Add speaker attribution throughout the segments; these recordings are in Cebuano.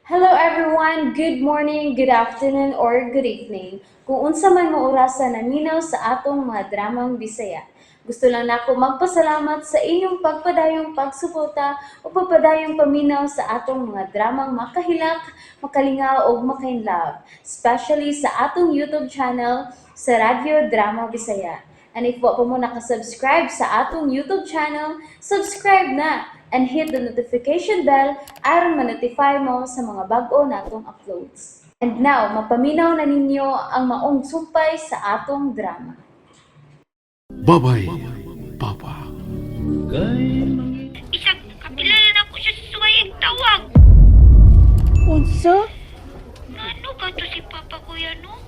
Speaker 1: Hello everyone! Good morning, good afternoon, or good evening. Kung unsa man mo orasa naminaw sa atong mga dramang Bisaya. Gusto lang nako magpasalamat sa inyong pagpadayong pagsuporta o pagpadayong paminaw sa atong mga dramang makahilak, makalingaw ug makainlove, especially sa atong YouTube channel sa Radyo Drama Bisaya. And if wa pa mo nakasubscribe sa atong YouTube channel, subscribe na and hit the notification bell aron ma-notify mo sa mga bag-o natong uploads. And now, mapaminaw na ninyo ang maong sumpay sa atong drama.
Speaker 2: Babay, Papa.
Speaker 3: Isang kapilala na ko siya sa suwayang tawag.
Speaker 4: Unsa?
Speaker 3: Ano ba to si Papa Kuya, no?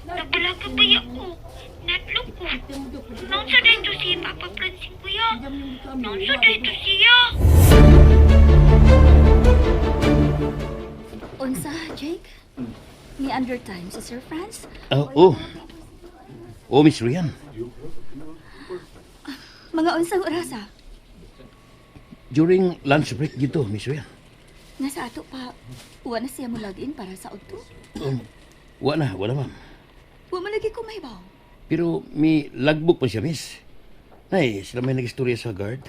Speaker 3: Nabalaga ba ya ko? Natlog ko. Naunsa dahil to si Papa Francine, Kuya? Naunsa dahil to siya?
Speaker 4: Unsa, Jake? Ni undertime si Sir Franz?
Speaker 5: Oh, oh. Oh, Miss Rian.
Speaker 4: Mga unsang orasa?
Speaker 5: During lunch break dito, Miss Rian.
Speaker 4: Nasa ato pa. Wa na siya mo login para sa udto.
Speaker 5: Wala, wala ma'am.
Speaker 4: Wa man lagi ko mahibaw.
Speaker 5: Pero may logbook pa siya, miss. Nay, sila may nag-istorya sa guard.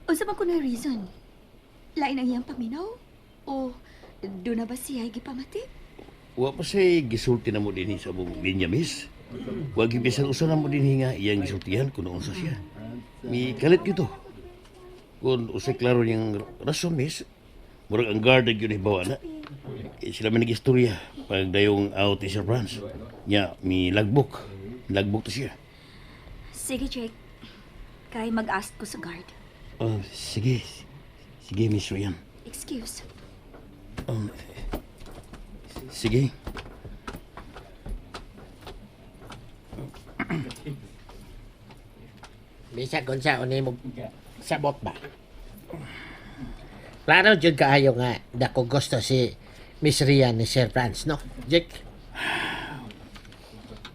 Speaker 4: Unsa man kuno'y reason? Lain ang iyang paminaw? O do na ba siya gipamati?
Speaker 5: Wa pa siya gisulti na mo din sa buong linya, miss. Wa gibisan usa na mo din nga iyang gisultihan kung unsa siya. May kalit gito. Kung usay klaro niyang rason, miss, murag ang guard ang yun hibawa na. Eh, sila may nag-istorya pag dayong out ni Sir Franz. Nya, may logbook. Logbook to siya.
Speaker 4: Sige, Jake. Kay mag-ask ko sa guard.
Speaker 5: Oh, sige. Sige, Miss Rian.
Speaker 4: Excuse.
Speaker 5: Sige.
Speaker 6: Bisag unsa uni mo sabot ba? Klaro jud kaayo nga dako gusto si Miss Rian ni Sir Franz, no? Jake,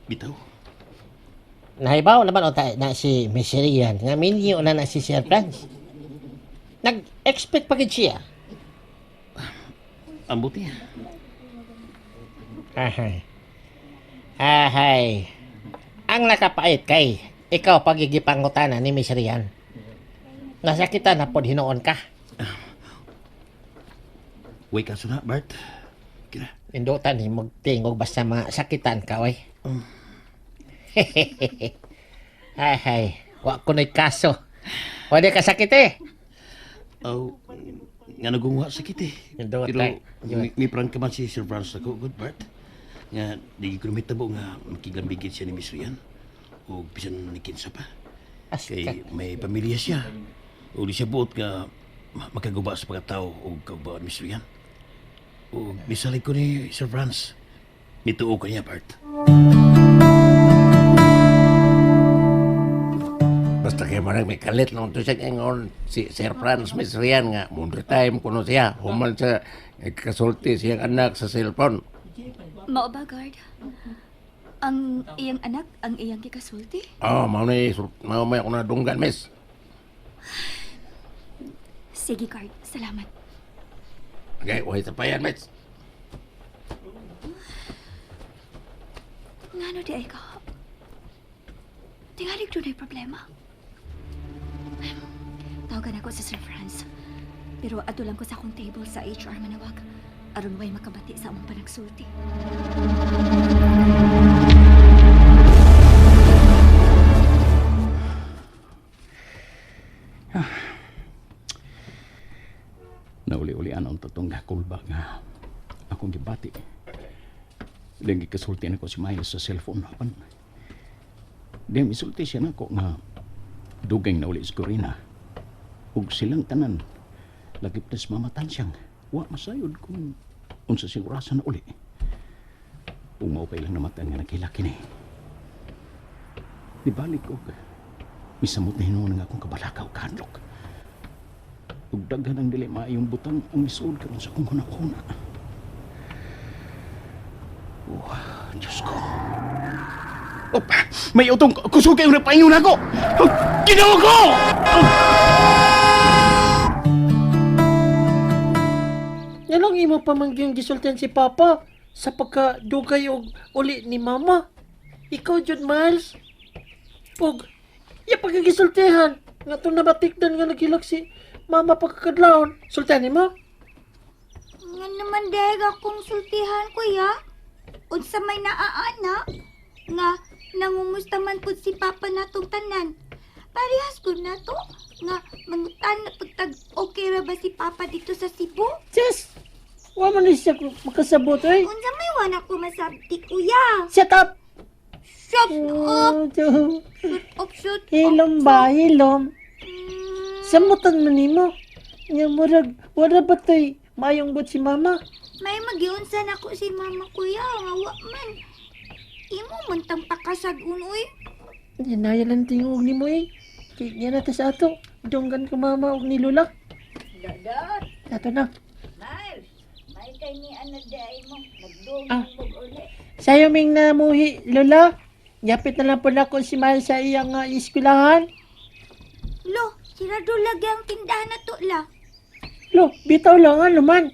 Speaker 5: Bitaw.
Speaker 6: nahibaw naman o ta na si Miss Rian nga minyo na na si Sir Franz. Nag-expect pa gid siya.
Speaker 5: Ang buti.
Speaker 6: Ahay. Ahay. Ang nakapait kay ikaw pagigipangutana ni Miss Rian. Nasakitan na pod hinuon ka.
Speaker 5: Way kaso na, Bart. Kira.
Speaker 6: Indutan ni magtingog basta masakitan ka, oy. Ay, ay. Wa ko na'y kaso. Wa di ka sakit eh.
Speaker 5: Oh, nga nagungwa sakit eh.
Speaker 6: Induot
Speaker 5: Pero
Speaker 6: lang.
Speaker 5: may prank ka man si Sir Franz ako, good Bart. Nga, di ko mitabo nga makiglambigit siya ni Miss Rian. O bisan ni Kinsa pa.
Speaker 6: As
Speaker 5: Kay may pamilya siya. O di siya buot nga makaguba sa pagkatao o kaguba ni Miss Rian. O misalig ko ni Sir Franz. Mituo ka niya, Bart.
Speaker 7: Basta kay marang may kalit lang to siya ingon si Sir Franz Miss Rian nga mundro time kuno siya human siya nagkasulti siyang anak sa cellphone.
Speaker 4: Mao ba, guard? Ang iyang anak, ang iyang gikasulti?
Speaker 7: Oh, mao ni mao may ako nadunggan, miss.
Speaker 4: Sige, guard. Salamat.
Speaker 7: Okay, way sa payan, miss.
Speaker 4: Ngano di ay ka? Tingalig dunay problema. Tawagan ako sa Sir Franz. Pero ato lang ko sa akong table sa HR manawag. Aron way makabati sa among panagsulti.
Speaker 8: Nauli-ulian ang totoong kulba nga akong gibati. Dahil gikasulti na ko si Miles sa cellphone. Apan, dahil misulti siya nako nga dugay nauli si Corina. Ug silang tanan, lagip na sa mamatan siyang, wa masayod kung unsa siyang orasan na uli. Ug mao pa ilang namatan nga nagkilaki ni. Nibalik og misamot na hinuon nga akong kabalaka og kahadlok. Ug daghan ang dili maayong butang ang misuod karon sa akong hunahuna. Oh, Diyos ko. Oh, may utong kusog kayong napaingon ako. Oh, Ginoo ko!
Speaker 9: Nganong imo pa man gyud gisultihan si Papa sa pagkadugay og uli ni Mama? Ikaw jud, Miles. Ug iya pagkagisultihan nga itong nabatikdan nga naghilak si Mama pagkakadlawon. Sultihan nimo?
Speaker 3: Nga naman dahil akong sultihan, kuya. Unsa may naaana nga nangumusta man pud si Papa natong tanan. Parehas gud nato nga mangutan na pagtag okay ra ba si Papa dito sa Cebu?
Speaker 9: Yes! Wa man ni siya makasabot oy.
Speaker 3: Unsa may wala ko masabti, kuya.
Speaker 9: Shut up!
Speaker 3: Shut up!
Speaker 9: Oh,
Speaker 3: Shut up, shut up.
Speaker 9: Hilom ba, hilom?
Speaker 3: Mm,
Speaker 9: Samutan man nimo. Nya murag wala ba tay maayong bot si Mama?
Speaker 3: May magiunsa na ko si Mama, kuya, nga wa man. Imo man tang pakasag-un, uy.
Speaker 9: Hinaya lang tingog nimo eh. Kay niya na ta sa ato. Donggan ko mama og ni Lola.
Speaker 10: Dodot,
Speaker 9: Ato na.
Speaker 10: Miles, may kay ni ano day mo, nagdungog
Speaker 9: Ah.
Speaker 10: mo uli.
Speaker 9: Sayo ming namuhi Lola. Yapit na lang pala ko si Miles sa iyang eskwelahan.
Speaker 3: Lo, sirado lagi ang tindahan na to la.
Speaker 9: Lo, bitaw lang ano man.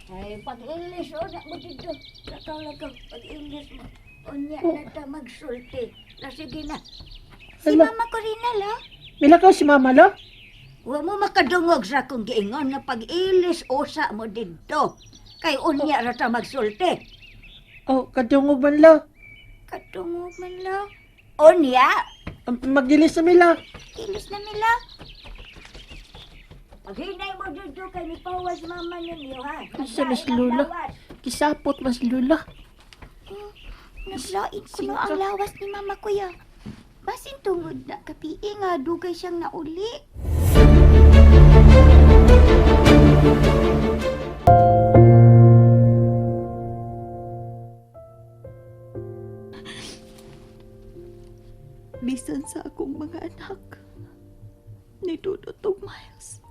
Speaker 10: Ay, pag-ilis, o, na mo dito. Lakaw, lakaw, pag-ilis mo. Unya
Speaker 9: Oh.
Speaker 10: na ta magsulti. La, sige na.
Speaker 3: Si
Speaker 9: Ala.
Speaker 3: Mama Corina la.
Speaker 9: Milakaw si mama lo.
Speaker 10: Wa mo makadungog sa akong giingon nga pag-ilis usa mo dito. Kay unya ra ta magsulti.
Speaker 9: Oh, kadungog man lo.
Speaker 3: Katungog man la.
Speaker 10: Unya,
Speaker 9: Magilis na mila.
Speaker 3: Kilos na nila.
Speaker 10: paghinay mo dito kay ni pawas mama ninyo ha.
Speaker 9: Asa na si
Speaker 10: Naglain ang
Speaker 9: Lola?
Speaker 10: lawas.
Speaker 9: Kisapot mas Lola.
Speaker 3: Naglain ko no ang lawas ni Mama kuya. Basin tungod na kapii nga dugay siyang nauli.
Speaker 4: Bisan sa akong mga anak, ni Dudut ug Miles.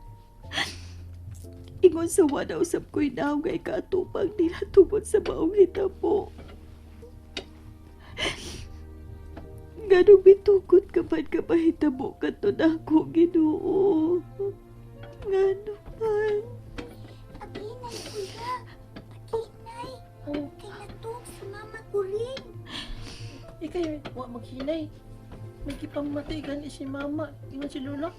Speaker 4: Ingon sa wala usab ko'y naong nga ikaatupag nila tungod sa maong hitabo. Nganong mitugot ka man ka mahitabo kato nako, Ginoo. Ngano man.
Speaker 3: Aginay kuya. Aginay. Kay natuog si Mama Corin.
Speaker 9: Ikay, wa maghinay. May gipamatay gani si mama. Ingon si Lola.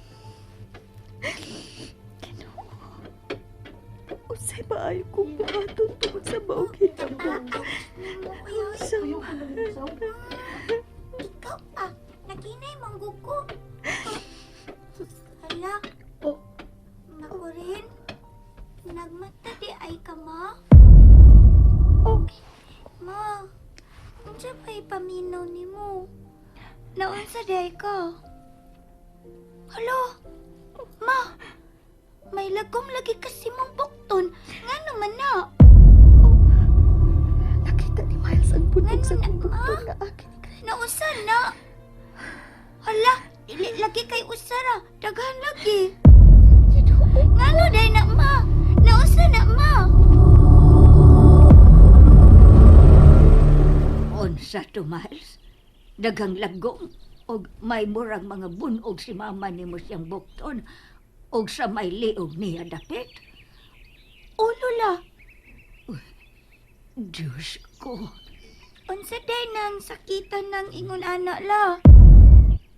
Speaker 4: Unsay maayo kong buhaton tungod sa maong hitabo. Unsa man.
Speaker 3: Ikaw ah, naginay manggug ko. Hala.
Speaker 9: Oh.
Speaker 3: Makurin. Nagmata di ay ka ma.
Speaker 4: Oh.
Speaker 3: Ma, unsa pa ipaminaw nimo? Naunsa di ay ka? Hala. Ma, may lagom lagi kasi mong bukton. Nga naman na.
Speaker 4: Nakita ni Miles ang punog sa
Speaker 3: Ngano na,
Speaker 4: akong bukton
Speaker 3: ma?
Speaker 4: nga akin ni Greg.
Speaker 3: Nausa na. Hala, dili lagi kay usara. Daghan lagi. Ngano day na ma? Nausa na ma?
Speaker 10: Unsa to, Miles? Daghang lagom og may murag mga bunog si mama nimo siyang bukton og sa may liog niya dapit.
Speaker 3: O lola,
Speaker 10: Diyos ko.
Speaker 3: unsa day nang sakitan ng ingon ana la?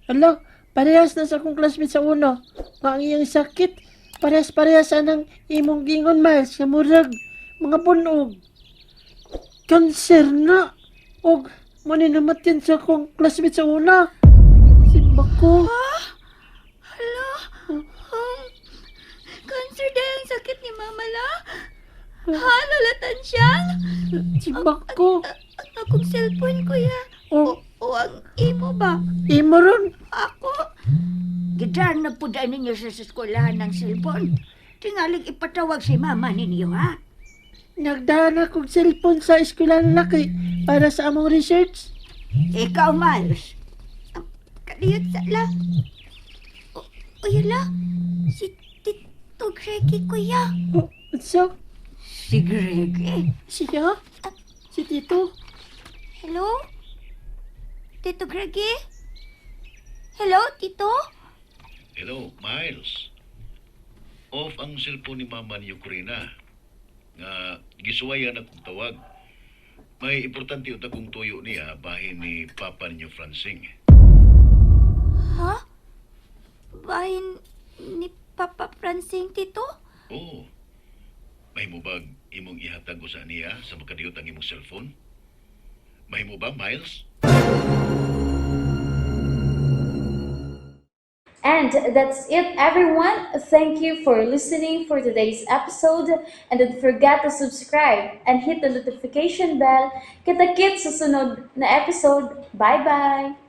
Speaker 9: Ala, parehas na sa akong classmate sa una. Nga ang iyang sakit, parehas-parehas anang imong gingon, Miles, nga murag, mga bunog. Cancer na. Og, muna namatyan sa akong classmate sa una. Si Bako.
Speaker 3: Hala, cancer day ang sakit ni mama la? Ha, Lola Tansyang?
Speaker 9: Si Bako.
Speaker 3: Ang akong cellphone kuya.
Speaker 9: O,
Speaker 3: O ang imo ba?
Speaker 9: imo ron.
Speaker 3: Ako?
Speaker 10: Gidaan na po dahil ninyo sa eskwelahan ng cellphone. Tingalig ipatawag si mama ninyo, ha?
Speaker 9: Nagdaan akong cellphone sa eskwelahan laki para sa among research.
Speaker 10: Ikaw, Miles.
Speaker 3: Kaliyot sa la. O, oy la, si Tito Greggy kuya.
Speaker 9: O, so,
Speaker 10: Si Greg, eh.
Speaker 9: siya? Si Tito?
Speaker 3: Hello? Tito Greggy? Hello, Tito?
Speaker 11: Hello, Miles. Off ang cellphone ni Mama niyo, Corina.
Speaker 5: Nga gisuwayan akong tawag. May importante unta kong tuyo niya bahin ni Papa ninyo Francing.
Speaker 3: Ha? Bahin ni Papa Francing, Tito?
Speaker 5: Oo. Mahimo bag imong ihatag ko sa niya sa makadiyot ang imong cellphone? Mahimo ba, Miles?
Speaker 1: And that's it, everyone. Thank you for listening for today's episode. And don't forget to subscribe and hit the notification bell. Kita-kits sa sunod na episode. Bye-bye!